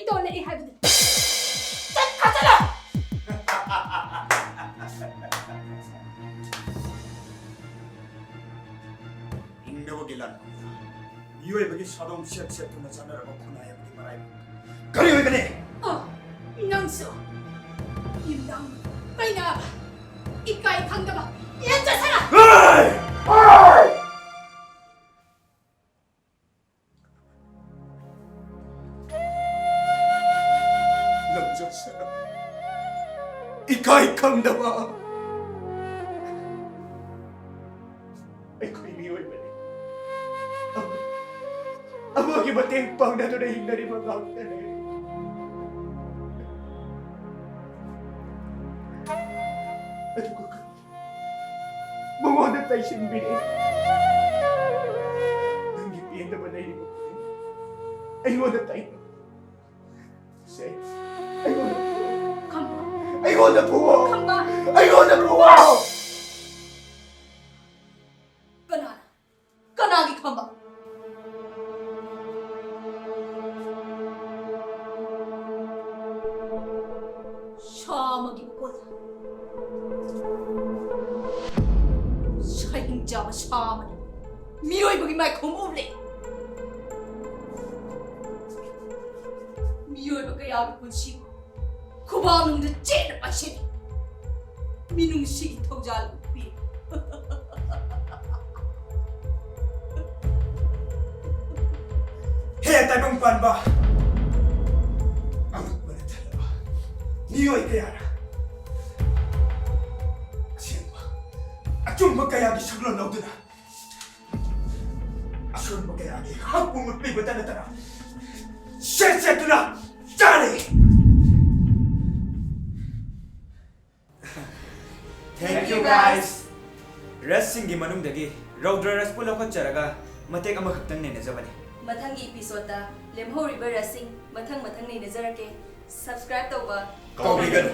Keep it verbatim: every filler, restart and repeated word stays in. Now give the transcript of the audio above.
ꯇꯣꯜꯂꯛꯏ ꯍꯥꯏꯕꯗꯨ꯫ ꯆꯠꯈ꯭ꯔꯣ, ꯆꯠꯂꯣ! ꯍꯤꯡꯅꯕꯒꯤ ꯂꯥꯟꯐꯝꯗ ꯃꯤꯑꯣꯏꯕꯒꯤ ꯁꯥꯗꯣꯡ ꯁꯦꯠ ꯁꯦꯠꯇꯨꯅ ꯆꯠꯅꯔꯕ ꯈꯨꯟꯅꯥꯏ ꯑꯃꯒꯤ ꯃꯔꯥꯏꯕꯛ ꯀꯔꯤ ꯑꯣꯏꯒꯅꯤ? ꯑꯣ, ꯅꯪꯁꯨ ꯌꯨꯝꯗ ꯄꯩꯅꯕ ꯏꯀꯥꯏ ꯈꯪꯗꯕ ꯌꯦꯟ ꯆꯠꯁꯤꯔ? ꯍꯦ! ꯍꯦ! ꯂꯝꯖꯠ ꯁꯔ ꯏꯀꯥꯏ ꯈꯪꯗꯕ ꯑꯩꯈꯣꯏ ꯃꯤꯑꯣꯏꯕꯅꯤ꯫ ꯑꯃ-, ꯑꯃꯒꯤ ꯃꯇꯦꯡ ꯄꯥꯡꯅꯗꯨꯅ ꯍꯤꯡꯅꯔꯤꯕ ꯉꯥꯛꯇꯅꯤ꯫ ꯑꯗꯨꯒ ꯃꯉꯣꯟꯗ ꯇꯩꯁꯤꯟꯕꯤꯔꯦ꯫ ꯅꯪꯒꯤ ꯄꯦꯟꯗꯕ ꯂꯩꯔꯤꯕ ꯈꯨꯗꯤꯡ ꯑꯩꯉꯣꯟꯗ ꯇꯩꯅꯧ꯫ ꯁꯦ, ꯑꯩꯉꯣꯟꯗ ꯐꯨꯋꯣ꯫ ꯈꯝꯕ꯫ ꯑꯩꯉꯣꯟꯗ ꯐꯨꯋꯣ꯫ ꯈꯝꯕ꯫ ꯑꯩꯉꯣꯟꯗ ꯐꯨꯋꯣ꯫ ꯀꯅꯥꯅ? ꯀꯅꯥꯒꯤ ꯈꯝꯕ? ꯁꯥ ꯑꯃꯒꯤ ꯃꯀꯣꯜꯗ ꯁꯍꯤꯡ ꯆꯥꯕ ꯁꯥ ꯑꯃꯅ ꯃꯤꯑꯣꯏꯕꯒꯤ ꯃꯥꯏꯈꯨꯝ ꯎꯞꯂꯦ꯫ ꯃꯤꯑꯣꯏꯕ ꯀꯌꯥꯒꯤ ꯄꯨꯟꯁꯤꯕꯨ ꯈꯨꯕꯥꯛꯅꯨꯡꯗ ꯆꯦꯠꯅ ꯄꯥꯏꯁꯤꯜꯂꯤ꯫ ꯃꯤꯅꯨꯡꯁꯤꯒꯤ ꯊꯧꯖꯥꯜ ꯎꯠꯄꯤ꯫ ꯍꯦ ꯇꯥꯏꯕꯪ ꯄꯥꯟꯕ! ꯑꯉꯛꯄꯅ ꯊꯜꯂꯕ ꯃꯤꯑꯣꯏ ꯀꯌꯥꯅ ꯑꯁꯦꯡꯕ ꯑꯆꯨꯝꯕ ꯀꯌꯥꯒꯤ ꯁꯛꯂꯣꯟ ꯂꯧꯗꯨꯅ ꯑꯁꯣꯟꯕ ꯀꯌꯥꯒꯤ ꯍꯛꯄꯨ ꯃꯨꯠꯄꯤꯕꯇ ꯅꯠꯇꯅ ꯁꯦꯠ ꯁꯦꯠꯇꯨꯅ ꯆꯥꯔꯤ꯫ Thank you, guys. ꯔꯁꯁꯤꯡꯒꯤ ꯃꯅꯨꯡꯗꯒꯤ ꯔꯧꯗ꯭ꯔ ꯔꯁꯄꯨ ꯂꯧꯈꯠꯆꯔꯒ ꯃꯇꯦꯛ ꯑꯃꯈꯛꯇꯪ ꯅꯩꯅꯖꯕꯅꯤ꯫ ꯃꯊꯪꯒꯤ episodeꯇ ꯂꯦꯝꯍꯧꯔꯤꯕ ꯔꯁꯁꯤꯡ ꯃꯊꯪ ꯃꯊꯪ ꯅꯩꯅꯖꯔꯛꯀꯦ꯫ Subscribe ꯇꯧꯕ ꯀꯥꯎꯕꯤꯒꯅꯨ꯫